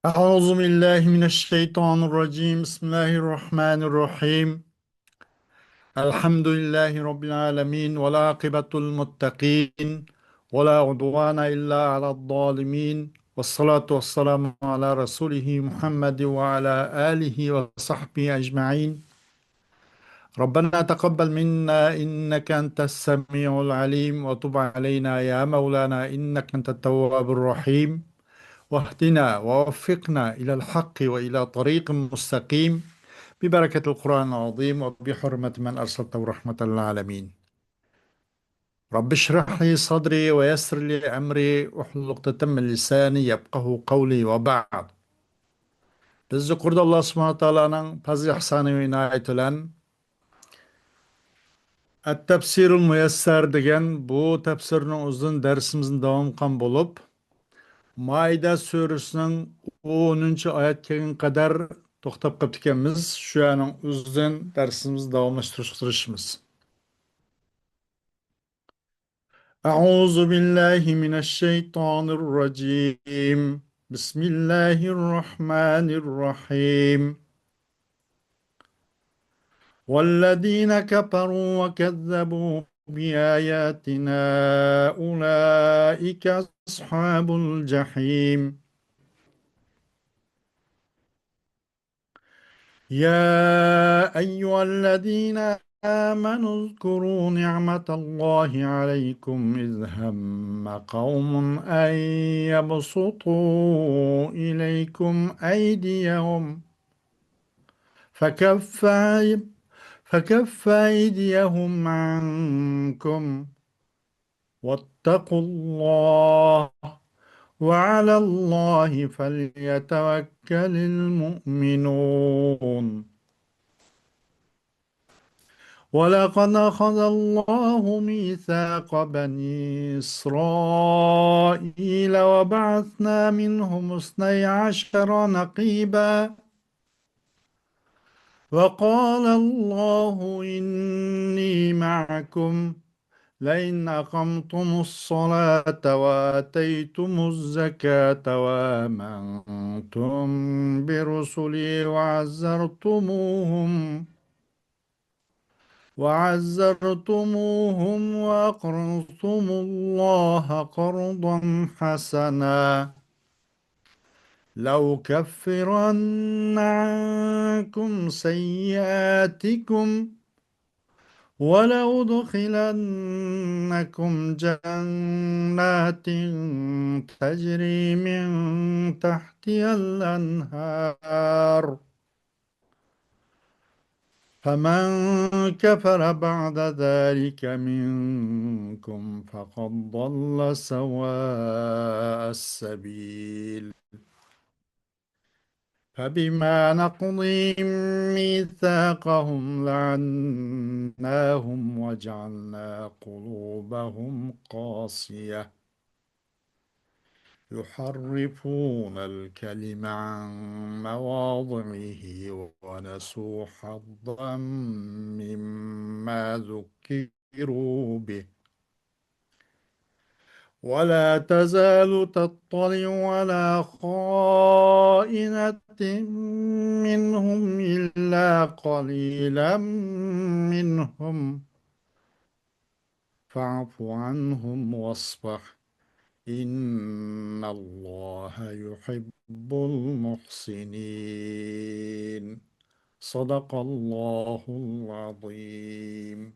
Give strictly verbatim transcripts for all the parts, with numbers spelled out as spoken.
أعوذ بالله من الشيطان الرجيم. بسم الله الرحمن الرحيم. الحمد لله رب العالمين، والعاقبة للمتقين، ولا عدوان إلا على الظالمين، والصلاة والسلام على رسوله محمد وعلى آله وصحبه أجمعين. ربنا تقبل منا إنك أنت السميع العليم، وتب علينا يا مولانا إنك أنت التواب الرحيم، واهدنا ووفقنا إلى الحق وإلى طريق مستقيم، ببركة القرآن العظيم وبحرمة من أرسلته رحمة للعالمين. رب اشرح لي صدري ويسر لي أمري واحلل عقدة من لساني يفقهوا قولي وبعد. بىز يۇقىرىدا ئاللا سۇبھانەھۇ ۋە تائالانىڭ پەزلى ئىھسانى ۋە ئىنايىتى بىلەن ئەت-تەپسىرۇل مۇيەسسەر دېگەن بۇ تەپسىرنىڭ ئۆزىدىن دەرسىمىزنى داۋام قىلغان بولۇپ، مائىدە سۈرىسىنىڭ ئونىنچى ئايەتكە كەلگەن قەدەر توختاپ قېلىپتىكەنمىز. شۇ يەرنىڭ ئۆزىدىن دەرسىمىزنى داۋاملاشتۇرۇشقا تىرىشىمىز. أعوذ بالله من الشيطان الرجيم. بسم الله الرحمن الرحيم. والذين كفروا وكذبوا بآياتنا أولئك أصحاب الجحيم. يا أيها الذين آمنوا اذكروا نعمة الله عليكم إذ هم قوم أن يبسطوا إليكم أيديهم فكف، فكف أيديهم عنكم واتقوا الله وعلى الله فليتوكل المؤمنون. ولقد أخذ الله ميثاق بني إسرائيل وبعثنا منهم اثني عشر نقيبا وقال الله إني معكم لئن أقمتم الصلاة وآتيتم الزكاة وآمنتم برسلي وعزرتموهم وعزرتموهم وأقرضتم الله قرضا حسنا لأكفرن عنكم سيئاتكم ولأدخلنكم جنات تجري من تحتها الأنهار فمن كفر بعد ذلك منكم فقد ضل سواء السبيل. فبما نقضهم ميثاقهم لعناهم وجعلنا قلوبهم قاسية يحرفون الكلم عن مواضعه ونسوا حظا مما ذكروا به ولا تزال تطلع على خائنة منهم إلا قليلا منهم فاعف عنهم واصفح إن الله يحب المحسنين. صدق الله العظيم.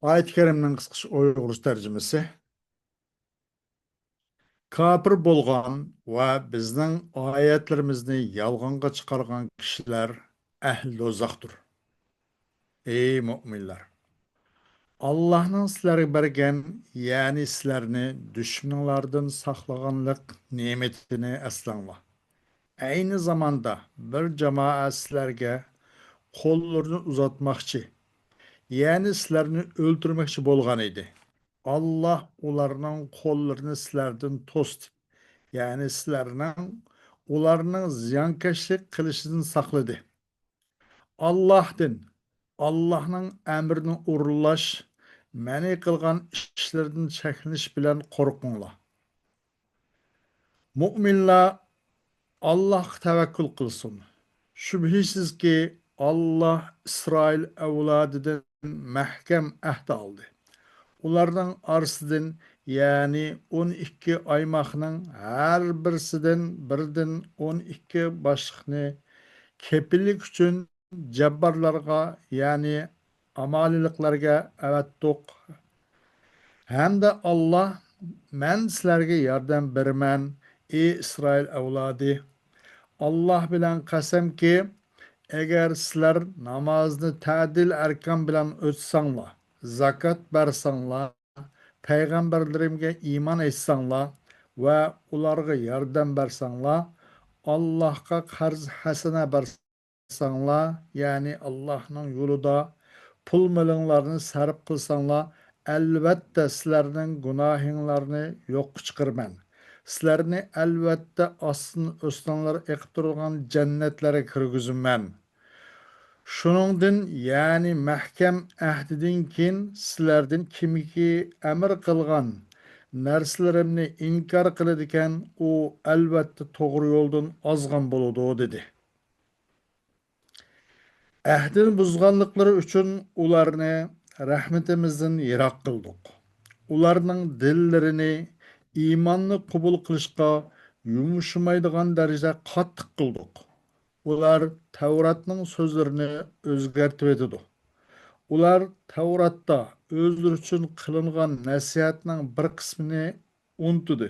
ئايەت كەرىمنىڭ قىسقىچە ئۇيغۇرچە تەرجىمىسى. كاپىر بولغان ۋە بىزنىڭ ئايەتلىرىمىزنى يالغانغا چىقارغان كىشىلەر ئەھلى دوزاختۇر. ئەي مۆمىنلەر! ئاللاھنىڭ سىلەرگە بەرگەن، يەنى سىلەرنى دۈشمىنىڭلاردىن ساقلىغانلىق نېمىتىنى ئەسلەڭلار. ئەينى زاماندا بىر جامائەت سىلەرگە قوللىرىنى ئۇزاتماقچى، يەنى سىلەرنى ئۆلتۈرمەكچى بولغان ئىدى. ئاللاھ ئۇلارنىڭ قوللىرىنى سىلەردىن توستى، يەنى سىلەرنىڭ ئۇلارنىڭ زىيانكەشلىك قىلىشىدىن ساقلىدى. ئاللاھتىن، ئاللاھنىڭ ئەمرىنى ئورۇنلاش، مەنئى قىلغان ئىشلىرىدىن چەكلىنىش بىلەن قورقۇڭلار. مۆمىنلەر ئاللاھقا تەۋەككۈل قىلسۇن. شۈبھىسىزكى، ئاللاھ ئىسرائىل ئەۋلادىدىن مەھكەم ئەھدى ئالدى. ئۇلارنىڭ ئارىسىدىن، يەنى ئون ئىككى ئايماقنىڭ ھەر بىرسىدىن بىردىن ئون ئىككى باشلىقنى كېپىللىك ئۈچۈن جاببارلارغا، يەنى ئامالىقلارغا ئەۋەتتۇق. ھەمدە ئاللاھ، مەن سىلەرگە ياردەم بېرىمەن، ئى ئىسرائىل ئەۋلادى! ئاللاھ بىلەن قەسەمكى، ئەگەر سىلەر نامازنى تەدىل ئەركان بىلەن ئۆتىسەڭلار، زاكات بەرسەڭلار، پەيغەمبەرلىرىمگە ئىمان ئېيتساڭلار ۋە ئۇلارغا ياردەم بەرسەڭلار، ئاللاھقا قەرز ھەسەنە بەرسەڭلار، يەنى ئاللاھنىڭ يولىدا پۇل-مېلىڭلارنى سەرپ قىلساڭلار، ئەلۋەتتە سىلەرنىڭ گۇناھىڭلارنى يوققا چىقىرىمەن. سىلەرنى ئەلۋەتتە ئاستىن ئۆستەڭلەر ئېقىپ تۇرىدىغان جەننەتلەرگە كىرگۈزىمەن. شۇنىڭدىن، يەنى مەھكەم ئەھدىدىن كېيىن سىلەردىن كىمكى ئەمر قىلغان نەرسىلىرىمنى ئىنكار قىلىدىكەن، ئۇ ئەلۋەتتە توغرا يولدىن ئازغان بولىدۇ، دېدى. ئەھدىنى بۇزغانلىقلىرى ئۈچۈن ئۇلارنى رەھمىتىمىزدىن يىراق قىلدۇق. ئۇلارنىڭ دىللىرىنى ئىماننى قوبۇل قىلىشقا يۇمشىمايدىغان دەرىجىدە قاتتىق قىلدۇق. ئۇلار تەۋراتنىڭ سۆزلىرىنى ئۆزگەرتىۋېتىدۇ. ئۇلار تەۋراتتا ئۆزلىرى ئۈچۈن قىلىنغان نەسىھەتنىڭ بىر قىسمىنى ئۇنتۇدى.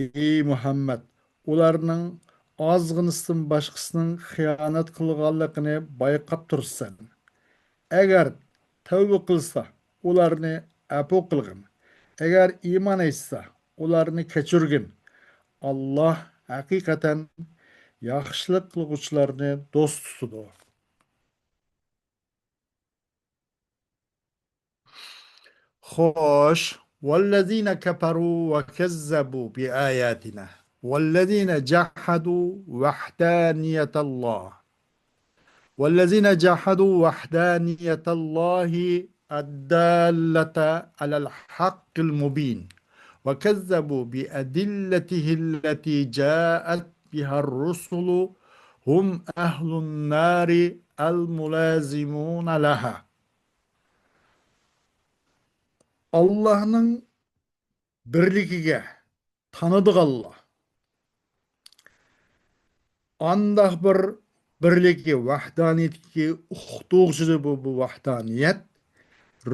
ئى مۇھەممەد، ئۇلارنىڭ ئازغىنىسىدىن باشقىسىنىڭ خىيانەت قىلغانلىقىنى بايقاپ تۇرىسەن. ئەگەر تەۋبە قىلسا، ئۇلارنى ئەپۇ قىلغىن. ئەگەر ئىمان ئېيتسا، ئۇلارنى كەچۈرگىن. ئاللاھ ھەقىقەتەن ياخشىلىق قىلغۇچىلارنى دوست تۇتىدۇ. خوش، والذين كفروا وكذبوا بآياتنا والذين جحدوا وحدانية الله والذين جحدوا وحدانية الله الدالة على الحق المبين وكذبوا بأدلته التي جاءت بها الرسل هم أهل النار الملازمون لها. ئاللاھنىڭ بىرلىكىگە تانىدىغانلار، ئانداق بىر بىرلىكى، ۋەھدانىيەتكە ئۇقتۇرغۇچىدۇر بۇ، بۇ ۋەھدانىيەت.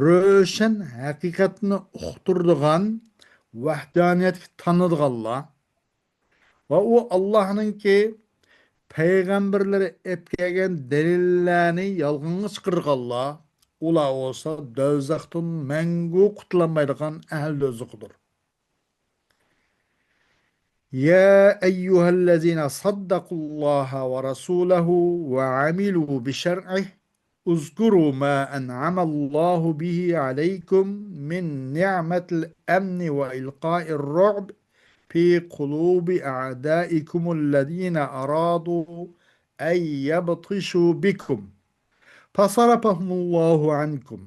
روشەن ھەقىقەتنى ئۇقتۇرىدىغان ۋەھدانىيەتكە تانىدىغانلار ۋە ئۇ ئاللاھنىڭكى پەيغەمبەرلىرى ئېلىپ كەلگەن دەلىللەرنى يالغانغا چىقىرىدىغانلار، ئۇلار بولسا دوزاختىن مەڭگۈ قۇتۇلالمايدىغان ئەھلى دوزىخىدۇر. يا أيها الذين صدقوا الله ورسوله وعملوا بشرعه اذكروا ما أنعم الله به عليكم من نعمة الأمن وإلقاء الرعب في قلوب أعدائكم الذين أرادوا أن يبطشوا بكم فصرفهم الله عنكم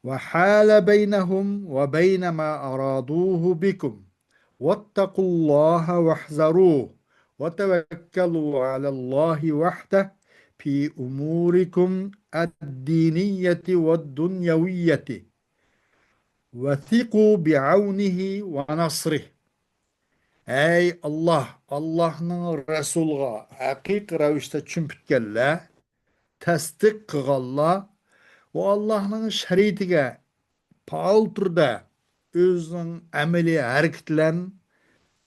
وحال بينهم وبين ما أرادوه بكم واتقوا الله واحذروه وتوكلوا على الله وحده في أموركم الدينية والدنيوية وثقوا بعونه ونصره. ئەي ئاللاھ، ئاللاھنىڭ رەسۇلىغا ھەقىقىي رەۋىشتە چۈمپۈتكەنلەر، تەستىق قىلغانلار ۋە ئاللاھنىڭ شەرىئىتىگە پائال تۈردە ئۆزىنىڭ ئەمەلىي ھەرىكىتى بىلەن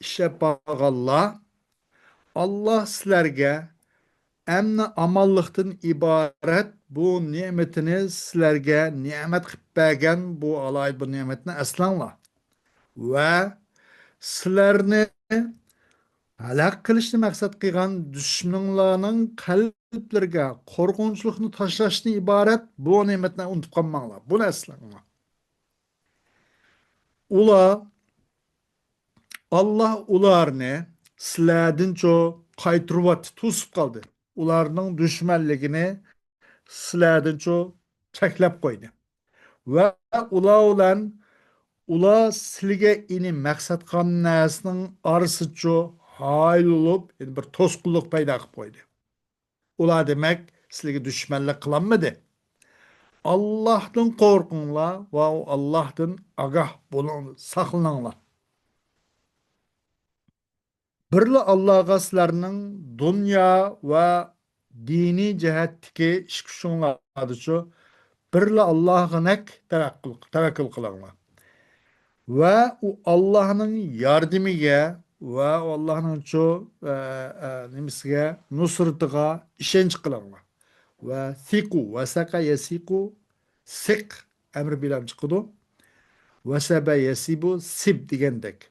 ئىش ئېلىپ بارغانلار، ئاللاھ سىلەرگە ئەمنى ئامانلىقتىن ئىبارەت بۇ نېمىتىنى سىلەرگە نېمەت قىلىپ بەرگەن، بۇ ئالاھىدە بۇ نېمەتنى ئەسلەڭلار. ۋە سىلەرنى ھالاك قىلىشنى مەقسەت قىلغان دۈشمىنىڭلارنىڭ قەلبلىرىگە قورقۇنچلۇقنى تاشلاشتىن ئىبارەت بۇ نېمەتنى ئۇنتۇپ قالماڭلار. بۇنى ئەسلەڭلار. ئۇلار، ئاللاھ ئۇلارنى سىلەردىنچۇ قايتۇرۇۋەتتى، توسۇپ قالدى. ئۇلارنىڭ دۈشمەنلىكىنى سىلەردىنچۇ چەكلەپ قويدى. ۋە ئۇلار بىلەن ئۇلار سىلىگە ئېنى مەقسەت قىلغان نەرسىنىڭ ئارىسىچۇ ھايلىنىپ، يەنى بىر توسقۇنلۇق پەيدا قىلىپ قويدى. ئۇلار دېمەك سىلىگە دۈشمەنلىك قىلالمىدى. ئاللاھتىن قورقۇڭلار ۋە ئاللاھتىن ئاگاھ بولۇڭ، ساقلىنىڭلار. بىرلا ئاللاغا سىلەرنىڭ دۇنيا ۋە دىنىي جەھەتتىكى ئىش كۈچۈڭلاردىچۇ، بىرلا ئاللاغىنەك تەۋەككۈل، تەۋەككۈل قىلىڭلار. ۋە ئۇ ئاللاھنىڭ ياردىمىگە ۋە ئۇ ئاللاھنىڭچۇ، ئە، ئە، نېمىسىگە، نۇسرىتىغا ئىشەنچ قىلىڭلار. ۋە ثقوا، وثق يثق، سىق ئەمرى بىلەن چىقىدۇ. وثب يثب، سىب دېگەندەك.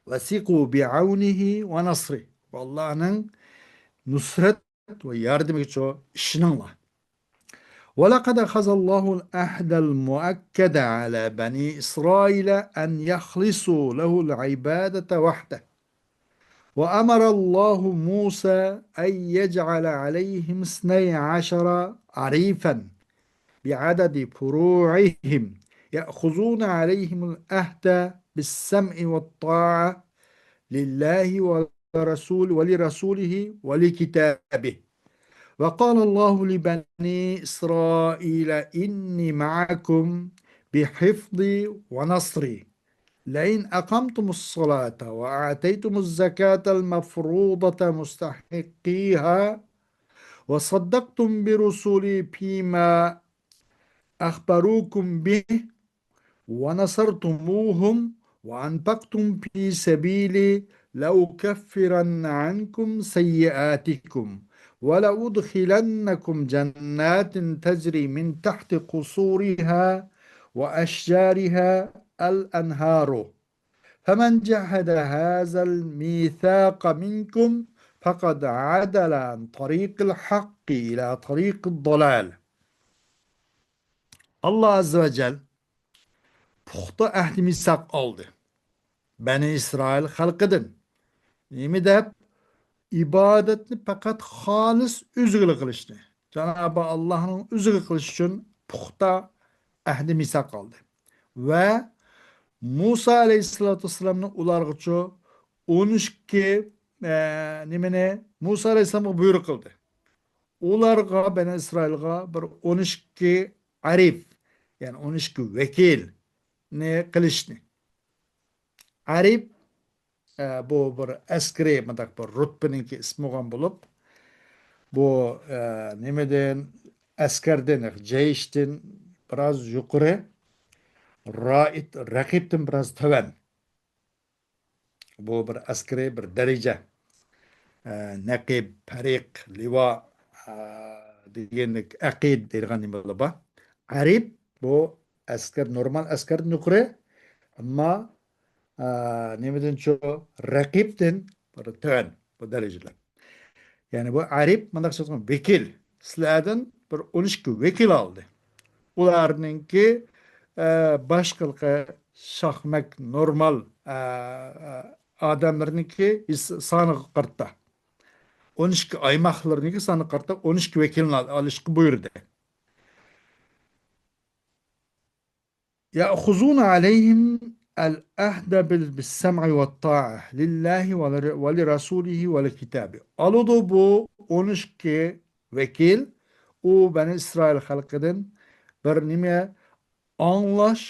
وثقوا بعونه ونصره. ئاللاھنىڭ نۇسرەت ۋە ياردىمىگىچۇ ئىشىنىڭلار. ولقد أخذ الله العهد المؤكد على بني إسرائيل أن يخلصوا له العبادة وحده. وأمر الله موسى أن يجعل عليهم اثني عشر عريفا بعدد فروعهم يأخذون عليهم العهد بالسمع والطاعة لله ولرسول، ولرسوله ولكتابه. وقال الله لبني إسرائيل إني معكم بحفظي ونصري لئن أقمتم الصلاة وآتيتم الزكاة المفروضة مستحقيها وصدقتم برسلي فيما أخبركم به ونصرتموهم وأنفقتم في سبيلي لأكفرن عنكم سيئاتكم ولأدخلنكم جنات تجري من تحت قصورها وأشجارها الأنهار فمن جحد هذا الميثاق منكم فقد عدل عن طريق الحق إلى طريق الضلال. ئاللا ئەززە ۋە جەل پۇختا ئەھدى مىساق ئالدى بەنى ئىسرائىل خەلقىدىن. نېمە دەپ؟ ئىبادەتنى پەقەت خالىس ئۆزىگىلا قىلىشنى، جانابى ئاللاھنىڭ ئۆزىگە قىلىش ئۈچۈن پۇختا ئەھدى مىساق ئالدى. ۋە مۇسا ئەلەيھىسسالاتۇ ۋەسسالامنى ئۇلارغىچۇ ئون ئىككى، ئە، نېمىنى مۇسا ئەلەيھىسسالامغا بۇيرۇق قىلدى. ئۇلارغا، بەنى ئىسرائىلغا بىر ئون ئىككى ئەرىف، يەنى ئون ئىككى ۋەكىلنى قىلىشنى. ئەرىف، ئە، بۇ بىر ئەسكىرىي، مۇنداق بىر رۇتبىنىڭكى ئىسمى بولغان بولۇپ، بۇ، ئە، نېمىدىن، ئەسكەردىن، جەيشتىن بىراز يۇقىرى، رائىد، رەقىبتىن بىراز تۆۋەن. بۇ بىر ئەسكىرىي بىر دەرىجە. ئە، نەقىب، پەرىق، لىۋا، ئە، دېگەندەك ئەقىد دەيدىغان نېمىلەر بار. ئەرىب بۇ ئەسكەر، نورمال ئەسكەردىن يۇقىرى، ئەمما، ئە، نېمىدىنچۇ، رەقىبتىن بىر تۆۋەن بۇ دەرىجىلەر. يەنى بۇ ئەرىب مۇنداق سۆز قىلغان، ۋەكىل. سىلەردىن بىر ئون ئىككى ۋەكىل ئالدى. ئۇلارنىڭكى، ئە، باشقىلىقى شاخمەك نورمال، ئە، ئە، ئادەملىرىنىڭكى ھېس-، سانىغا قارىتا. ئون ئىككى ئايماقلىرىنىڭكى سانىغا قارىتا ئون ئىككى ۋەكىلنى ئال-، ئالىشقا بۇيرۇدى. يأخذون عليهم العهد بال-، بالسمع والطاعة لله ول-، ولرسوله ولكتابه. ئالىدۇ بۇ ئون ئىككى ۋەكىل، ئۇ بەنى ئىسرائىل خەلقىدىن بىر نېمە ئاڭلاش،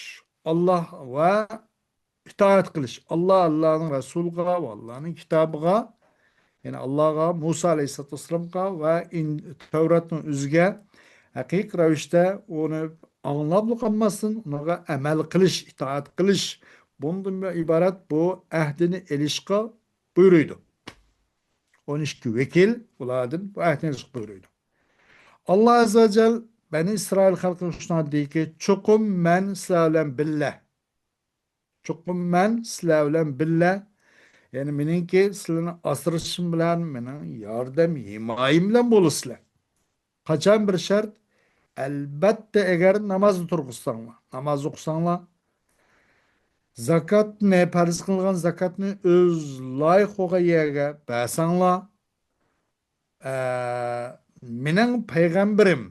ئاللا ۋە ئىتائەت قىلىش. ئاللا، ئاللانىڭ رەسۇلىغا ۋە ئاللانىڭ كىتابىغا، يەنى ئاللاغا، مۇسا ئەلەيھىسسالاتۇ ۋەسسالامغا ۋە ئىن-، تەۋراتنىڭ ئۆزىگە ھەقىقىي رەۋىشتە ئۇنى ئاڭلاپلا قالماستىن، ئۇنىڭغا ئەمەل قىلىش، ئىتائەت قىلىش، بۇندىن ئىبارەت بۇ ئەھدىنى ئېلىشقا بۇيرۇيدۇ. ئون ئىككى ۋەكىل ئۇلاردىن بۇ ئەھدىنى ئېلىشقا بۇيرۇيدۇ. ئاللا ئەززە ۋە جەل بەنى ئىسرائىل خەلقىگە شۇنداق دېدىكى، چوقۇم مەن سىلەر بىلەن بىللە. چوقۇم مەن سىلەر بىلەن بىللە، يەنى مېنىڭكى سىلەرنى ئاسرىشىم بىلەن، مېنىڭ ياردەم، ھىمايەم بىلەن بولىسىلەر. قاچان؟ بىر شەرت، ئەلبەتتە، ئەگەر نامازنى تۇرغۇزساڭلار، ناماز ئوقۇساڭلار، زاكاتنى، پەرز قىلغان زاكاتنى ئۆز لايىق بولغان يەرگە بەرسەڭلار، ئە، مېنىڭ پەيغەمبىرىم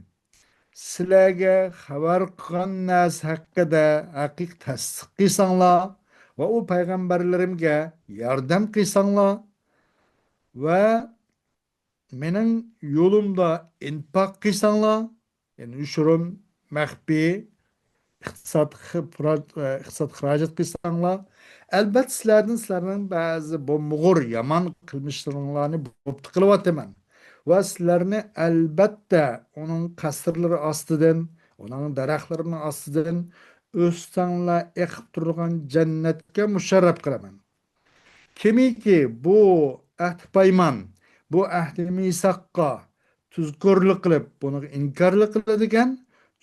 سىلەرگە خەۋەر قىلغان نەرسە ھەققىدە ھەقىقىي تەستىق قىلساڭلار ۋە ئۇ پەيغەمبەرلىرىمگە ياردەم قىلساڭلار ۋە مېنىڭ يولۇمدا ئىنپاق قىلساڭلار، يەنى يوشۇرۇن، مەخپىي، ئىقتىساد خىراج-، ئىقتىساد خىراجەت قىلساڭلار، ئەلبەتتە سىلەردىن سىلەرنىڭ بەزى بولمىغۇر يامان قىلمىشلىرىڭلارنى بوپتۇ قىلىۋاتىمەن. ۋە سىلەرنى ئەلبەتتە ئۇنىڭ قەسىرلىرى ئاستىدىن، ئۇنىڭ دەرەخلىرىنىڭ ئاستىدىن ئۆستەڭلار ئېقىپ تۇرىدىغان جەننەتكە مۇشەررەپ قىلىمەن. كىمكى بۇ ئەھدى پايمان، بۇ ئەھدى مىساققا تۇزكورلۇق قىلىپ، بۇنىڭغا ئىنكارلىق قىلىدىكەن،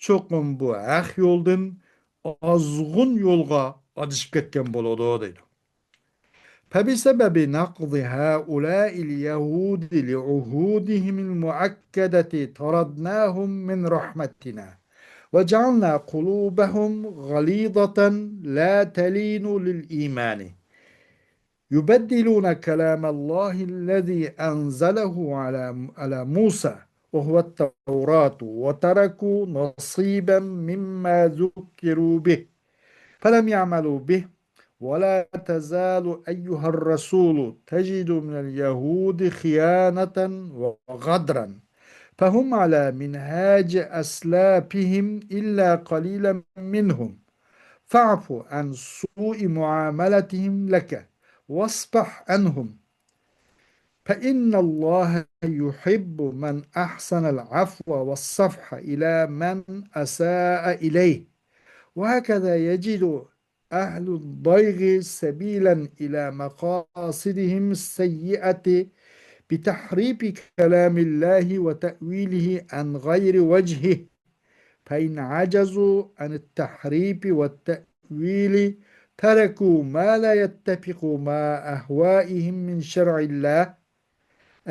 چوقۇم بۇ ھەق يولدىن ئازغۇن يولغا ئادىشىپ كەتكەن بولىدۇ، دەيدۇ. فبسبب نقض هؤلاء اليهود لعهودهم المؤكدة طردناهم من رحمتنا وجعلنا قلوبهم غليظة لا تلين للإيمان يبدلون كلام الله الذي أنزله على، على موسى وهو التوراة وتركوا نصيبا مما ذكروا به فلم يعملوا به ولا تزال أيها الرسول تجد من اليهود خيانة وغدرا فهم على منهاج أسلافهم إلا قليلا منهم فاعف عن سوء معاملتهم لك واصفح عنهم فإن الله يحب من أحسن العفو والصفح إلى من أساء إليه وهكذا يجد أهل الضيغ سبيلا إلى مقاصدهم السيئة بتحريف كلام الله وتأويله عن غير وجهه فإن عجزوا عن التحريف والتأويل تركوا ما لا يتفق مع أهوائهم من شرع الله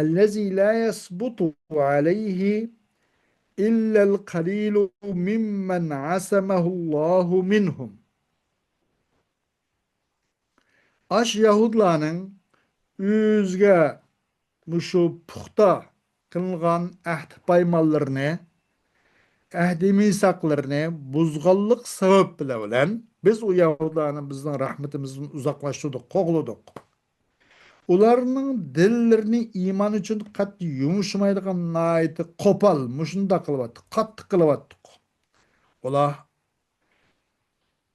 الذي لا يثبت عليه إلا القليل ممن عصمه الله منهم. ئاشۇ يەھۇدلارنىڭ ئۆزىگە مۇشۇ پۇختا قىلىنغان ئەھدى پايمانلىرىنى، ئەھدى مىساقلىرىنى بۇزغانلىق سەۋەبى بىلەن بىز ئۇ يەھۇدلارنى بىزنىڭ رەھمىتىمىزدىن ئۇزاقلاشتۇردۇق، قوغلىدۇق. ئۇلارنىڭ دىللىرىنى ئىمان ئۈچۈن قەتئىي يۇمشىمايدىغان ناھايىتى قوپال، مۇشۇنداق قىلىۋاتتۇق، قاتتىق قىلىۋاتتۇق. ئۇلار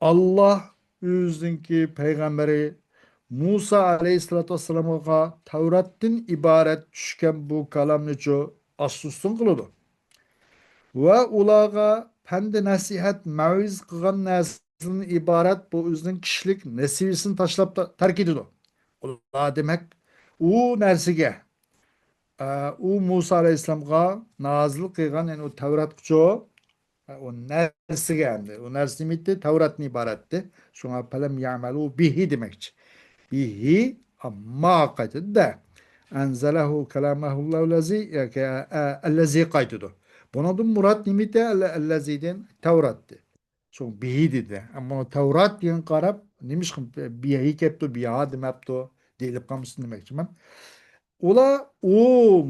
ئاللا ئۆزىنىڭكى پەيغەمبىرى مۇسا ئەلەيھىسسالاتۇ ۋەسسالامغا تەۋراتتىن ئىبارەت چۈشكەن بۇ كالامنىچۇ ئاستى ئۈستۈن قىلىدۇ. ۋە ئۇلارغا پەندى نەسىھەت، مەۋئىزە قىلغان نەرسىدىن ئىبارەت بۇ ئۆزىنىڭ كىشىلىك نەسىۋىسىنى تاشلاپ تا-، تەرك ئېتىدۇ. ئۇلار دېمەك، ئۇ نەرسىگە، ئە، ئۇ مۇسا ئەلەيھىسسالامغا نازىل قىلغان، يەنى ئۇ تەۋراتقىچۇ، ئۇ نەرسىگە ئەمدى. ئۇ نەرسە نېمە ئىدى؟ تەۋراتتىن ئىبارەتتى. شۇڭا فەلەم يەمەلۇ بىھى دېمەكچى. بىھى، ئەمما قايتىدۇ-دە. ئەنزەلەھۇ كەلامەھۇللاھۇ لەزى، ياكى، ئە، ئەللەزى قايتىدۇ. بۇنىڭدىن مۇراد نېمە ئىدى؟ ئەللە-، ئەللەزىدىن تەۋراتتى. شۇ بىھى دېدى. ئەمما تەۋرات دېگەنگە قاراپ، نېمىشقا بىھى كەپتۇ، بىھا دېمەپتۇ، دېيىلىپ قالمىسۇن دېمەكچىمەن. ئۇلار ئۇ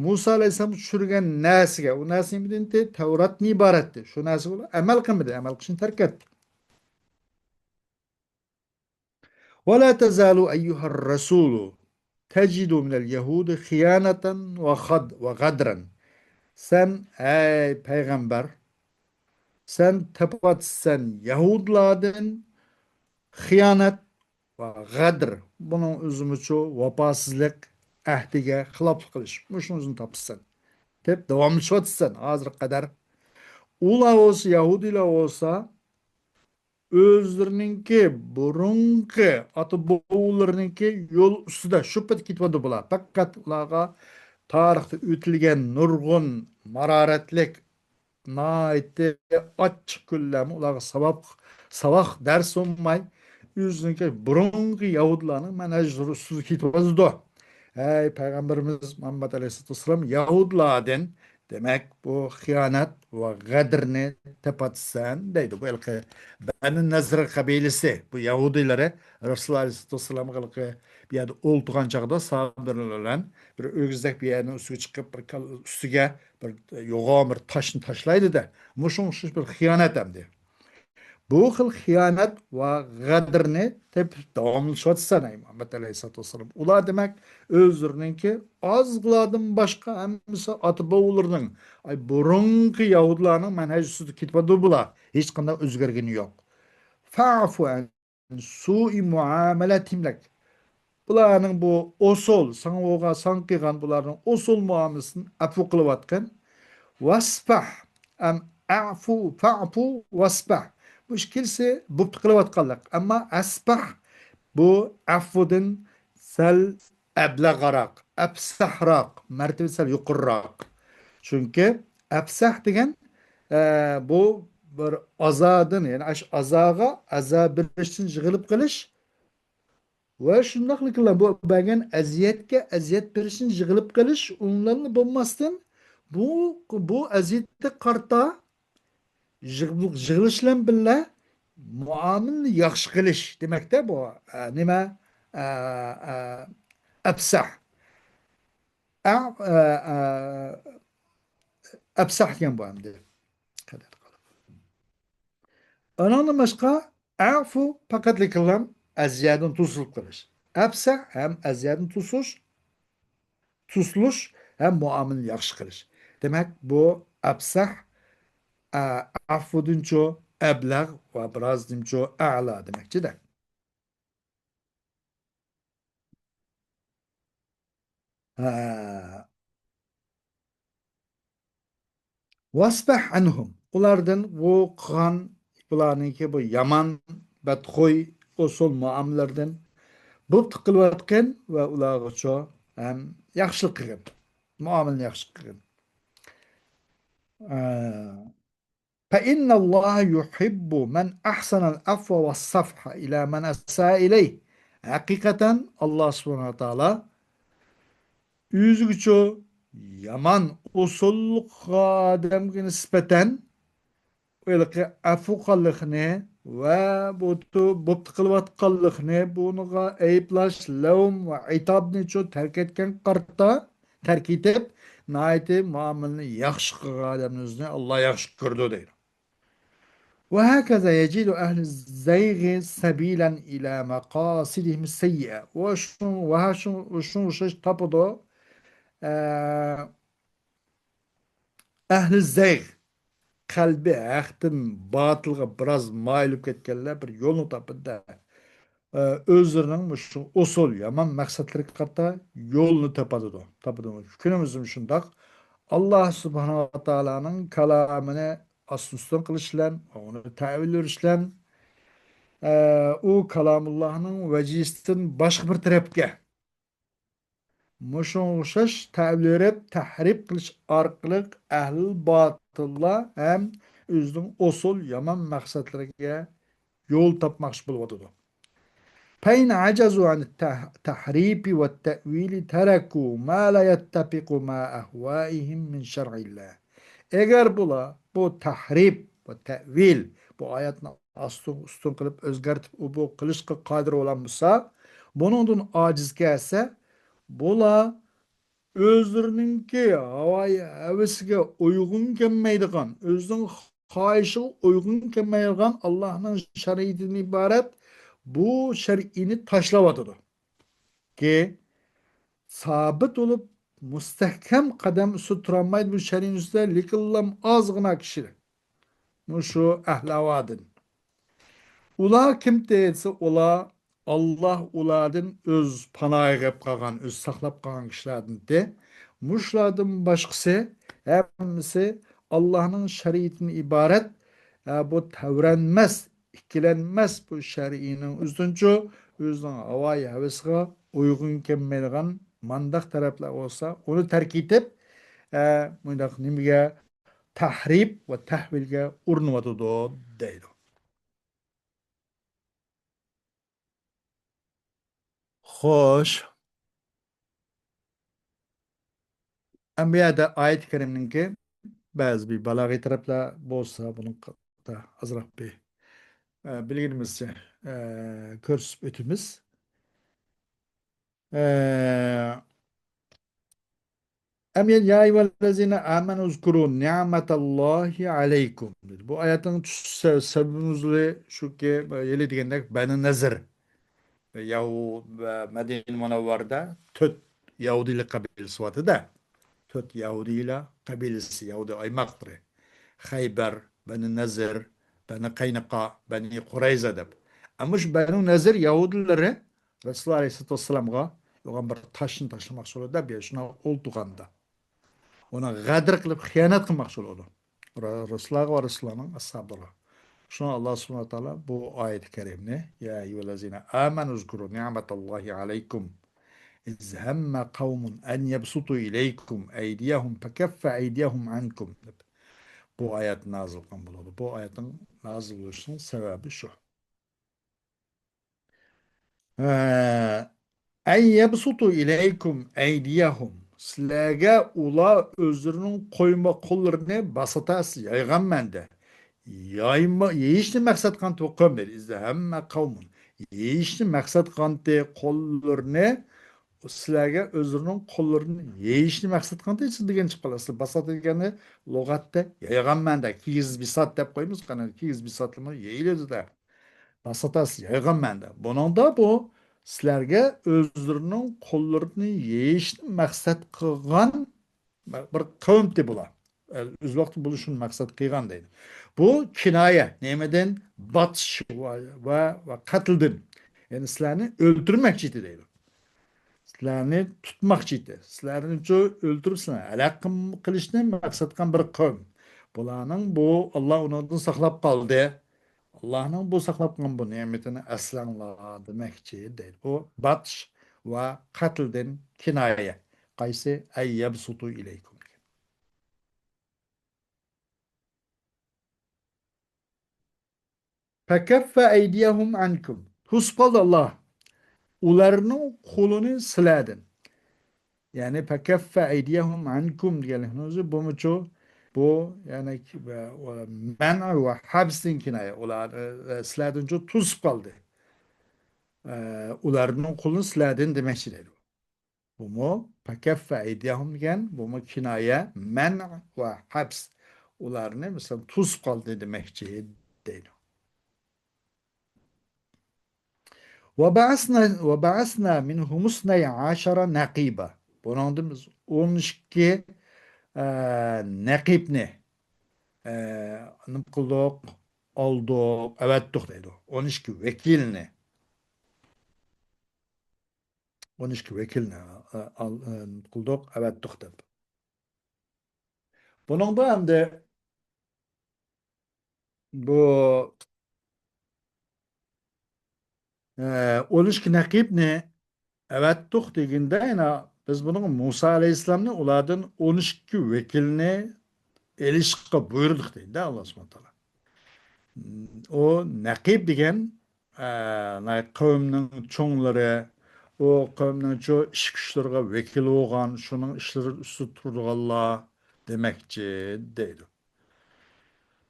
مۇسا ئەلەيھىسسالام چۈشۈرگەن نەرسىگە، ئۇ نەرسە نېمىدىن ئىدى؟ تەۋراتتىن ئىبارەتتى. شۇ نەرسىگە ئۇلار ئەمەل قىلمىدى، ئەمەل قىلىشنى تەرك ئەتتى. ولا تزال أيها الرسول تجد من اليهود خيانة وخد-، وغدرا. سەن، ئەي پەيغەمبەر، سەن تېپىۋاتىسەن يەھۇدلاردىن خىيانەت ۋە غەدر، بۇنىڭ ئۆزىمۇچۇ ۋاپاسىزلىق، ئەھدىگە خىلاپلىق قىلىش. مۇشۇنىڭ ئۆزىنى تاپىسەن دەپ داۋاملىشىۋاتىسەن ھازىرغا قەدەر. ئۇلار بولسا، يەھۇدىيلار بولسا، ئۆزلىرىنىڭكى بۇرۇنقى ئاتا-بوۋىلىرىنىڭكى يول ئۈستىدە شۇ پېتى كېتىۋاتىدۇ بۇلار. پەقەت ئۇلارغا تارىختا ئۆتۈلگەن نۇرغۇن مارارەتلىك ناھايىتى ئاچچىق كۈنلەرمۇ ئۇلارغا ساۋاق، ساۋاق دەرس بولماي، ئۆزىنىڭكى بۇرۇنقى يەھۇدىيلارنىڭ مەنھەجلىرى ئۈستىدە كېتىۋاتىدۇ. ھەي، پەيغەمبىرىمىز مۇھەممەد ئەلەيھىسسالاتۇ ۋەسسالام يەھۇدىيلاردىن دېمەك، بۇ خىيانەت ۋە غەدىرنى تېپىۋاتىسەن دەيدۇ. بۇ ھېلىقى بەنۇ نەزىر قەبىلىسى، بۇ يەھۇدىيلىرى رەسۇلۇللا ئەلەيھىسسالاتۇ ۋەسسالامغا ھېلىقى بۇ يەردە ئولتۇرغان چاغدا سابىرلار بىلەن بىر ئۆگزەك بىر يەرنىڭ ئۈستىگە چىقىپ، بىر كال-، ئۈستىگە بىر يوغان بىر تاشنى تاشلايدۇ-دە، مۇشۇنىڭغا ئوخشاش بىر خىيانەت ئەمدى. بۇ خىل خىيانەت ۋە غەدىرنى تېپىپ داۋاملىشىۋاتىسەن، ئەي مۇھەممەد ئەلەيھىسسالاتۇ ۋەسسالام. ئۇلار دېمەك، ئۆزلىرىنىڭكى ئازغىنىلاردىن باشقا ھەممىسى ئاتا-بوۋىلىرىنىڭ، ئاي، بۇرۇنقى يەھۇدىيلارنىڭ مەنھەجى ئۈستىدە كېتىۋاتىدۇ بۇلار. ھېچقانداق ئۆزگەرگىنى يوق. فاعفو عن سوء معاملتهم لك. بۇلارنىڭ بۇ ئوسال، ساڭا بولغان، ساڭا قىلغان بۇلارنىڭ ئوسال مۇئامىلىسىدىن ئەپۇ قىلىۋاتقىن. ۋەسپەھ، ئەم ئەفۇ، فەئفۇ، ۋەسپەھ. بۇ ئىككىلىسى بوپتۇ قىلىۋاتقانلىق. ئەمما ئەسپەھ بۇ ئەفۇدىن سەل ئەبلەغراق، ئەپسەھراق، مەرتىۋىسى سەل يۇقىرىراق. چۈنكى ئەپسەھ دېگەن، ئە، بۇ بىر ئازادىن، يەنى ئاشۇ ئازاغا ئازا بېرىشتىن يىغىلىپ قېلىش، ۋە شۇنداقلا بۇ بەرگەن ئەزىيەتكە ئەزىيەت بېرىشتىن يىغىلىپ قېلىش، ئۇنىڭ بىلەن بولماستىن، بۇ، بۇ ئەزىيەتكە قارىتا يىغ-، يىغىلىش بىلەن بىللە مۇئامىلىنى ياخشى قىلىش دېمەكتە بۇ، ئە، نېمە؟ ئە، ئە، ئەپسەھ. ئە، ئە، ئە، ئەپسەھ دېگەن بۇ ئەمدى. ئۇنىڭدىن باشقا، ئەفۇ پەقەتلا كېلىم ئەزىيەتنى توسۇلۇپ قېلىش. ئەپسەھ ھەم ئەزىيەتنى توسۇش، توسۇلۇش ھەم مۇئامىلىنى ياخشى قىلىش. دېمەك، بۇ ئەپسەھ، ئە، ئەفۇدىنچۇ ئەبلەغ ۋە بىرازدىنچۇ ئەلا دېمەكچىدە. ھە. ۋەسپەھ ئەنھۇم. ئۇلاردىن بۇ قىلغان، بۇلارنىڭكى بۇ يامان، بەتخۇي، ئوسال مۇئامىلىلىرىدىن بوپتۇ قىلىۋاتقىن ۋە ئۇلارغىچۇ ھەم ياخشىلىق قىلغىن. مۇئامىلىنى ياخشى قىلغىن. ئە، فإن الله يحب من أحسن العفو والصفح إلى من أساء إليه. ھەقىقەتەن، ئاللا سۇبھانەھۇ ۋە تائالا ئۆزىگىچۇ يامان ئوساللىق قىلغان ئادەمگە نىسبەتەن ھېلىقى ئەپۇ قىلغانلىقنى ۋە بۇ بوپتۇ قىلىۋاتقانلىقنى، بۇنىڭغا ئەيىبلەش، لەۋم ۋە ئىتابنىچۇ تەرك ئەتكەن قارىتا، تەرك ئېتىپ، ناھايىتى مۇئامىلىنى ياخشى قىلغان ئادەمنى ئۆزىنى ئاللا ياخشى كۆرىدۇ دەيدۇ. وهكذا يجد أهل الزيغ سبيلا إلى مقاصدهم السيئة. ۋە شۇ، ۋە شۇ، شۇ ئوخشاش تاپىدۇ. ئە، ئەھلى زەيغ، قەلبى ھەقتىن باتىلغا بىراز مايىل بولۇپ كەتكەنلەر بىر يولنى تاپىدۇ. ئە، ئۆزلىرىنىڭ مۇشۇ ئوسال يامان مەقسەتلىرىگە قارىتا يولنى تاپىدۇ، تاپىدۇ. كۈنىمىزدىمۇ شۇنداق. ئاللا سۇبھانەھۇ ۋە تائالانىڭ كالامىنى ئاستىن ئۈستۈن قىلىش بىلەن، ئۇنى تەئۋىل بېرىش بىلەن، ئە، ئۇ كالامۇللاھنىڭ ۋەجىھىسىدىن باشقا بىر تەرەپكە مۇشۇنىڭغا ئوخشاش تەۋىل بېرىپ، تەھرىپ قىلىش ئارقىلىق ئەھلى باتىللار ھەم ئۆزىنىڭ ئوسال يامان مەقسەتلىرىگە يول تاپماقچى بولۇۋاتىدۇ. فإن عجزوا عن التح-، التحريف والتأويل تركوا ما لا يتفق مع أهوائهم من شرع الله. ئەگەر بۇلار بۇ تەھرىپ ۋە تەۋىل، بۇ ئايەتنى ئاستىن ئۈستۈن قىلىپ ئۆزگەرتىپ ئۇ بۇ قىلىشقا قادىر بولالمىسا، بۇنىڭدىن ئاجىز كەلسە، بۇلار ئۆزلىرىنىڭكى ھاۋايى ھەۋىسىگە ئۇيغۇن كەلمەيدىغان، ئۆزىنىڭ خاھىشىغا ئۇيغۇن كەلمەيدىغان ئاللاھنىڭ شەرىئىتىدىن ئىبارەت بۇ شەرئىنى تاشلاۋاتىدۇ. كى سابىت بولۇپ، مۇستەھكەم قەدەم ئۈستىدە تۇرالمايدۇ بۇ شەرئىنىڭ ئۈستىدە، لېكىنلا ئازغىنا كىشىلەر. مۇشۇ ئەھلى ھاۋادىن. ئۇلار كىم دېسە، ئۇلار ئاللا ئۇلاردىن ئۆز پاناھىغا ئېلىپ قالغان، ئۆز ساقلاپ قالغان كىشىلەردىن. مۇشۇلاردىن باشقىسى ھەممىسى ئاللانىڭ شەرىئىتىدىن ئىبارەت، ئە، بۇ تەۋرەنمەس، ئىككىلەنمەس بۇ شەرئىنىڭ ئۆزىدىنچۇ، ئۆزىنىڭ ھاۋايى ھەۋىسىغا ئۇيغۇن كەلمەيدىغان مانداق تەرەپلەر بولسا، ئۇنى تەرك ئېتىپ، ئە، مۇنداق نېمىگە، تەھرىپ ۋە تەھۋىلگە ئۇرۇنۇۋاتىدۇ دەيدۇ. خوش. ئەمما بۇ يەردە ئايەت كەرىمنىڭكى بەزى بىر بالاغىي تەرەپلەر بولسا، بۇنىڭدا ئازراق بىر، ئە، بىلگىنىمىزچە، ئە، كۆرسىتىپ ئۆتىمىز. ئە، ئەم يا، يا ئەييۇھەللەزىنە ئامەنۇ ئۇزكۇرۇ نىئمەتاللاھى ئەلەيكۇم دېدى. بۇ ئايەتنىڭ چۈشۈش سە-، سەۋەبى نۇزۇلى شۇكى، ھېلى دېگەندەك بەنۇ نەزىر يەھۇ-، مەدىنە مۇنەۋۋەردە تۆت يەھۇدىيلار قەبىلىسى بار ئىدى. تۆت يەھۇدىيلار قەبىلىسى، يەھۇدىي ئايماقلىرى. خەيبەر، بەنۇ نەزىر، بەنۇ قەينۇقا، بەنۇ قۇرەيزە دەپ. ئەمما شۇ بەنۇ نەزىر يەھۇدىيلىرى رەسۇلۇللا ئەلەيھىسسالاتۇ ۋەسسالامغا يوغان بىر تاشنى تاشلىماقچى بولىدۇ دەپ، يا شۇنى ئولتۇرغاندا ئۇنى غەدىر قىلىپ خىيانەت قىلماقچى بولىدۇ. رە-، رەسۇلۇللاغا ۋە رەسۇلۇللانىڭ ئەسھابلىرىغا. شۇڭا ئاللا سۇبھانەھۇ ۋە تائالا بۇ ئايەت كەرىمنى، يا ئەييۇھەللەزىنە ئامەنۇ ئۇزكۇرۇ نىئمەتاللاھى ئەلەيكۇم ئىز ھەممە قەۋمۇن ئەن يەبسۇتۇ ئىلەيكۇم ئەيدىيەھۇم فەكەففە ئەيدىيەھۇم ئەنكۇم دەپ بۇ ئايەت نازىل قىلغان بولىدۇ. بۇ ئايەتنىڭ نازىل بولۇشىنىڭ سەۋەبى شۇ. ئە، ئەن يەبسۇتۇ ئىلەيكۇم ئەيدىيەھۇم. سىلەرگە ئۇلار ئۆزلىرىنىڭ قويما قوللىرىنى باساتاسى يايغان مەندە. يايما-، يېيىشنى مەقسەت قىلغانتى بۇ قەۋم دەيدۇ. ئىز ھەممە قەۋمۇن. يېيىشنى مەقسەت قىلغانتى قوللىرىنى، سىلەرگە ئۆزلىرىنىڭ قوللىرىنى يېيىشنى مەقسەت قىلغانتى سىز دېگەن چىقىپ قالىسىز. باساتا دېگەننى لۇغەتتە يايغان مەندە. كىگىز بىسات دەپ قويىمىز. قانا كىگىز بىساتلىمۇ يېيىلىدۇ-دە. باساتاسى يايغان مەندە. بۇنىڭدا بۇ سىلەرگە ئۆزلىرىنىڭ قوللىرىنى يېيىشنى مەقسەت قىلغان بىر قەۋمتى بۇلار. ئۆز ۋاقتىدا بولۇشىنى مەقسەت قىلغان دەيدۇ. بۇ كىنايە، نېمىدىن؟ باتىش ۋە، ۋە، ۋە قەتلدىن. يەنى سىلەرنى ئۆلتۈرمەكچى ئىدى دەيدۇ. سىلەرنى تۇتماقچى ئىدى. سىلەرنى شۇ ئۆلتۈرۈپ سىلەرنى ھالاك قىلم-، قىلىشنى مەقسەت قىلغان بىر قەۋم. بۇلارنىڭ بۇ، ئاللا ئۇنىڭدىن ساقلاپ قالدى. ئاللانىڭ بۇ ساقلاپ قالغان بۇ نېمىتىنى ئەسلەڭلار دېمەكچى دەيدۇ. بۇ باتىش ۋە قەتلدىن كىنايە. قايسى؟ ئەي يەبسۇتۇ ئىلەيكۇم دېگەن. فەكەففە ئەيدىيەھۇم ئەنكۇم. توسۇپ قالدى ئاللا. ئۇلارنىڭ قولىنى سىلەردىن. يەنى فەكەففە ئەيدىيەھۇم ئەنكۇم دېگەنلىكنىڭ ئۆزى بۇمۇچۇ؟ بۇ، يەنى، مەن ۋە ھەبستىن كىنايە. ئۇلار، ئە، سىلەردىنچۇ توسۇپ قالدى. ئە، ئۇلارنىڭ قولىنى سىلەردىن دېمەكچى دەيدۇ. بۇمۇ پەكەففە ئەيدىيەھۇم دېگەن، بۇمۇ كىنايە، مەن ۋە ھەبس. ئۇلارنى، مىسال، توسۇپ قالدى دېمەكچى دەيدۇ. وبعثنا، وبعثنا منهم اثني عشر نقيبا. بۇنىڭدىن بىز ئون ئىككى، ئە، نەقىبنى، ئە، نېمە قىلدۇق؟ ئالدۇق، ئەۋەتتۇق دەيدۇ. ئون ئىككى ۋەكىلنى. ئون ئىككى ۋەكىلنى، ئە، ئال-، ئە، قىلدۇق، ئەۋەتتۇق دەپ. بۇنىڭدا ئەمدى بۇ، ئە، ئون ئىككى نەقىبنى ئەۋەتتۇق دېگەندە، يەنە بىز بۇنىڭ مۇسا ئەلەيھىسسالامنى ئۇلاردىن ئون ئىككى ۋەكىلنى ئېلىشقا بۇيرۇدۇق دەيدۇ ئاللا سۇبھانەھۇ ۋە تائالا. ئۇ نەقىب دېگەن، ئە، قەۋمنىڭ چوڭلىرى، ئۇ قەۋمنىڭ شۇ ئىش كۈچلىرىگە ۋەكىل بولغان، شۇنىڭ ئىشلىرى ئۈستىدە تۇرىدىغانلار دېمەكچى دەيدۇ.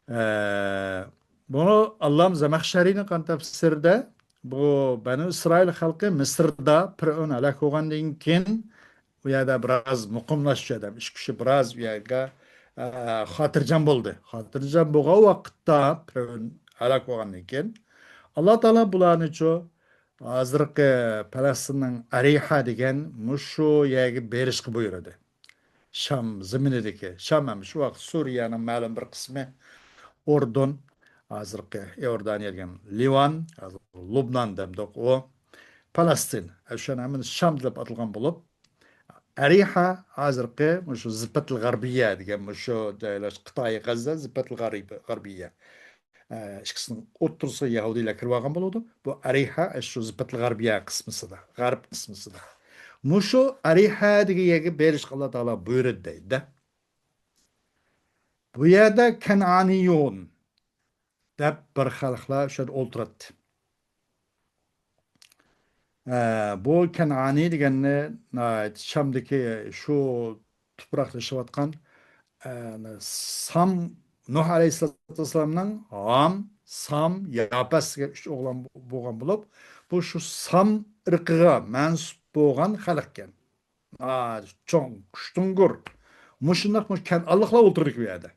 ئە، بۇنى ئاللام زەمەخشەرىنىڭ قان تەپسىرىدە بۇ بەنۇ ئىسرائىل خەلقى مىسىردا پىرئەۋن ھالاك بولغاندىن كېيىن، ئۇ يەردە بىراز مۇقىملاشتى ئادەم. ئىش كۈچى بىراز ئۇ يەرگە، ئە، خاتىرجەم بولدى. خاتىرجەم بولغان ۋاقىتتا پىرئەۋن ھالاك بولغاندىن كېيىن، ئاللا تائالا بۇلارنىچۇ ھازىرقى پەلەستىننىڭ ئەرىھا دېگەن مۇشۇ يەرگە بېرىشقا بۇيرۇدى. شام زېمىنىدىكى، شام ھەم شۇ ۋاقىت سۈرىيەنىڭ مەلۇم بىر قىسمى، ئۇردۇن، ھازىرقى ئىئوردانىيە دېگەن، لىۋان، ھازىر لۇبنان دەمدۇق ئۇ، پەلەستىن، ئە، شۇ ھەممىنى شام دەپ ئاتالغان بولۇپ، ئەرىھا ھازىرقى مۇشۇ زىپەتىل غەربىيە دېگەن مۇشۇ جايلاش، خىتاي، غەززە، زىپەتىل غەربىيە. ئە، ئىككىسىنىڭ ئوتتۇرىسىغا يەھۇدىيلار كىرىۋالغان بولىدۇ. بۇ ئەرىھا، ئە، شۇ زىپەتىل غەربىيە قىسمىسىدا، غەرب قىسمىسىدا. مۇشۇ ئەرىھا دېگەن يەرگە بېرىشقا ئاللا تائالا بۇيرۇدى دەيدۇ. بۇ يەردە كەنئانىيۇن دەپ بىر خەلقلەر شۇ يەردە ئولتۇراتتى. ئە، بۇ كەنئانىي دېگەننى ناھايىتى شامدىكى شۇ تۇپراقتا ياشاۋاتقان ئە، سام، نۇھ ئەلەيھىسسالاتۇ ۋەسسالامنىڭ ھام، سام، ياپەس دېگەن ئۈچ ئوغلان بولغان بولۇپ، بۇ شۇ سام ئىرقىغا مەنسۇپ بولغان خەلقكەن. ئا، چوڭ، كۈچتۈڭگۈر. مۇشۇنداق مۇ-، كەنئانلىقلار ئولتۇردىكى بۇ يەردە.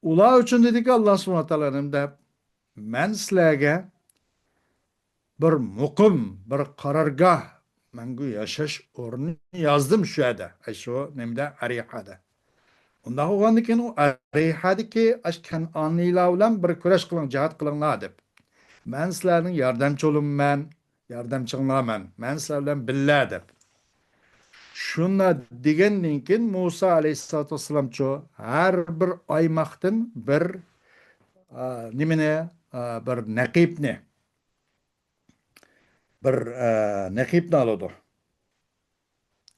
ئۇلار ئۈچۈن دېدىكى، ئاللا سۇبھانە تائالا نېمە دەپ، مەن سىلەرگە بىر مۇقىم، بىر قارارگاھ، مەڭگۈ ياشاش ئورنى يازدىم شۇ يەردە. ئەي شۇ نېمىدە، ئەرىھەدە. ئۇنداق بولغاندىن كېيىن ئۇ ئەرىھەدىكى ئاش كەنئانىيلار بىلەن بىر كۈرەش قىلىڭ، جىھاد قىلىڭلار دەپ. مەن سىلەرنىڭ ياردەمچى ئۇلۇممەن، ياردەمچىڭلارمەن، مەن سىلەر بىلەن بىللە دەپ. شۇنداق دېگەندىن كېيىن مۇسا ئەلەيھىسسالاتۇ ۋەسسالامچۇ ھەر بىر ئايماقتىن بىر، ئا، نېمىنى، ئا، بىر نەقىبنى، بىر، ئا، نەقىبنى ئالىدۇ.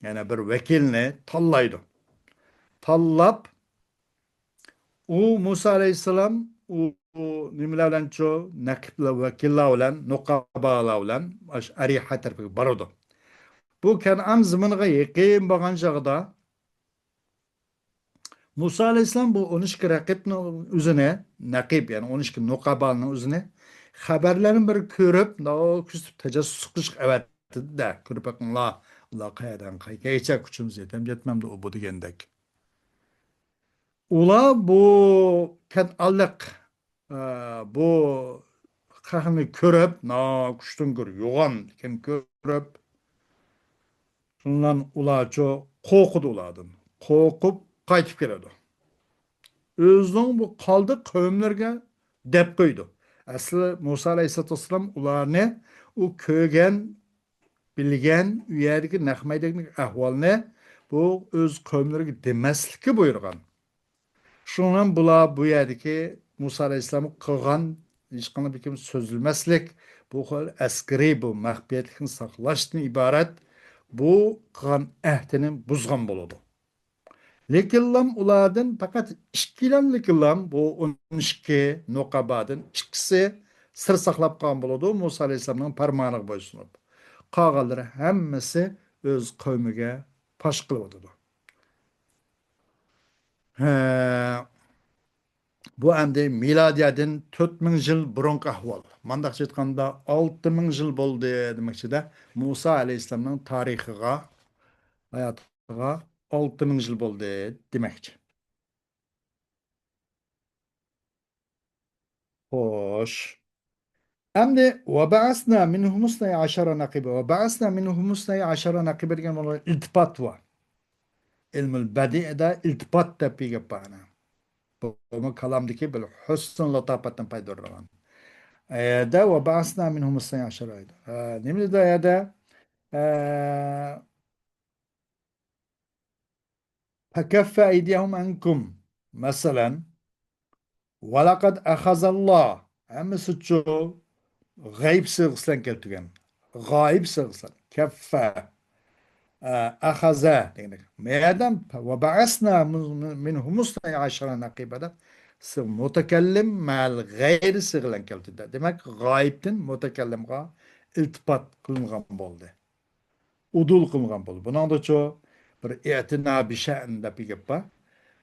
يەنى بىر ۋەكىلنى تاللايدۇ. تاللاپ، ئۇ مۇسا ئەلەيھىسسالام ئۇ، ئۇ نېمىلەر بىلەنچۇ، نەقىبلەر، ۋەكىللەر بىلەن، نۇقابالار بىلەن ئاشۇ ئەرىھە تەرىپىگە بارىدۇ. بۇ كەنئان زېمىنىغا يېقىن بارغان چاغدا مۇسا ئەلەيھىسسالام بۇ ئون ئىككى رەقىبنىڭ ئۆزىنى، نەقىب، يەنى ئون ئىككى نۇقابانىڭ ئۆزىنى خەۋەرلەرنى بىر كۆرۈپ، مۇنداق كۆزىتىپ تەجەسسۇس قىلىشقا ئەۋەتتى-دە، كۆرۈپ بېقىڭلار، ئۇلار قەيەردىن قەيەرگىچە كۈچىمىز يېتەم يەتمەمدۇ ئۇ بۇ دېگەندەك. ئۇلار بۇ كەنئانلىق، ئە، بۇ خەقنى كۆرۈپ، ناھايىتى كۈچتۈڭگۈر يوغان ئىكەننى كۆرۈپ، شۇنىڭ بىلەن ئۇلارچۇ قورقىدۇ ئۇلاردىن. قورقۇپ قايتىپ كېلىدۇ. ئۆزىنىڭ بۇ قالدى قەۋملىرىگە دەپ قويىدۇ. ئەسلى مۇسا ئەلەيھىسسالاتۇ ۋەسسالام ئۇلارنى ئۇ كۆرگەن، بىلگەن، ئۇ يەردىكى نەق مەيداندىكى ئەھۋالنى بۇ ئۆز قەۋملىرىگە دېمەسلىككە بۇيرۇغان. شۇنىڭ بىلەن بۇلار بۇ يەردىكى مۇسا ئەلەيھىسسالامغا قىلغان ھېچقانداق بىر سۆزلىمەسلىك، بۇ خىل ئەسكىرىي، بۇ مەخپىيەتلىكنى ساقلاشتىن ئىبارەت بۇ قىلغان ئەھدىنى بۇزغان بولىدۇ. لېكىنلام ئۇلاردىن پەقەت ئىككىلەن لېكىنلام، بۇ ئون ئىككى نۇقابادىن ئىككىسى سىر ساقلاپ قالغان بولىدۇ، مۇسا ئەلەيھىسسالامنىڭ پەرمانىغا بويسۇنۇپ. قالغانلىرى ھەممىسى ئۆز قەۋمىگە پاش قىلىۋاتىدۇ. ھە، بۇ ئەمدى مىلادىيەدىن تۆت مىڭ يىل بۇرۇنقى ئەھۋال. مانداقچە ئېيتقاندا، ئالتە مىڭ يىل بولدى دېمەكچىدە. مۇسا ئەلەيھىسسالامنىڭ تارىخىغا، ھاياتىغا ئالتە مىڭ يىل بولدى دېمەكچى. خوش. ئەمدى «وبعثنا منهم اثني عشر نقيبا». «وبعثنا منهم اثني عشر نقيبا» دېگەن بۇنىڭ ئىلتىپات بار. ئىلمۇل بەدىئدا ئىلتىپات دەپ بىر گەپ بار ئەنە. بۇمۇ كالامدىكى بىر ھۆسن لاتاپەتتىن پايدىلىنىدىغان. ئەيەردە «وبعثنا منهم اثني عشر» دەيدۇ. ھە، نېمە دەيدۇ ئەيەردە؟ ئە، «فكف أيديهم عنكم» مەسىلەن، «ولقد أخذ الله»، ھەممىسىچۇ غەيىب سىيغىسى بىلەن كەلتۈرگەن. غايىب سىيغىسى بىلەن. كەففە، ئە، ئەخەزە دېگەندەك. مەدەم «وبعثنا منهم اثني عشر نقيبا» دەپ، سىغ مۇتەكەللىم مەل غەيرى سىيغە بىلەن كەلتۈردى. دېمەك، غايىبتىن مۇتەكەللىمغا ئىلتىپات قىلىنغان بولدى. ئۇدۇل قىلغان بولدى. بۇنىڭدىچۇ بىر «ئىئتىنا بىشەئن» دەپ بىر گەپ بار.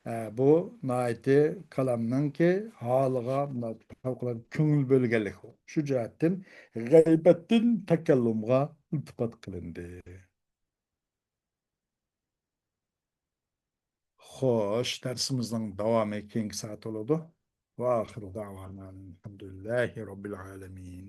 ئە، بۇ ناھايىتى كالامنىڭكى ھالىغا مۇنداق پەۋقۇلئاددە كۆڭۈل بۆلگەنلىك. شۇ جەھەتتىن غەيبەتتىن تەكەللۇمغا ئىلتىپات قىلىندى. خوش، دەرسىمىزنىڭ داۋامى كېيىنكى سائەت بولىدۇ. وآخر دعوانا الحمد لله رب العالمين.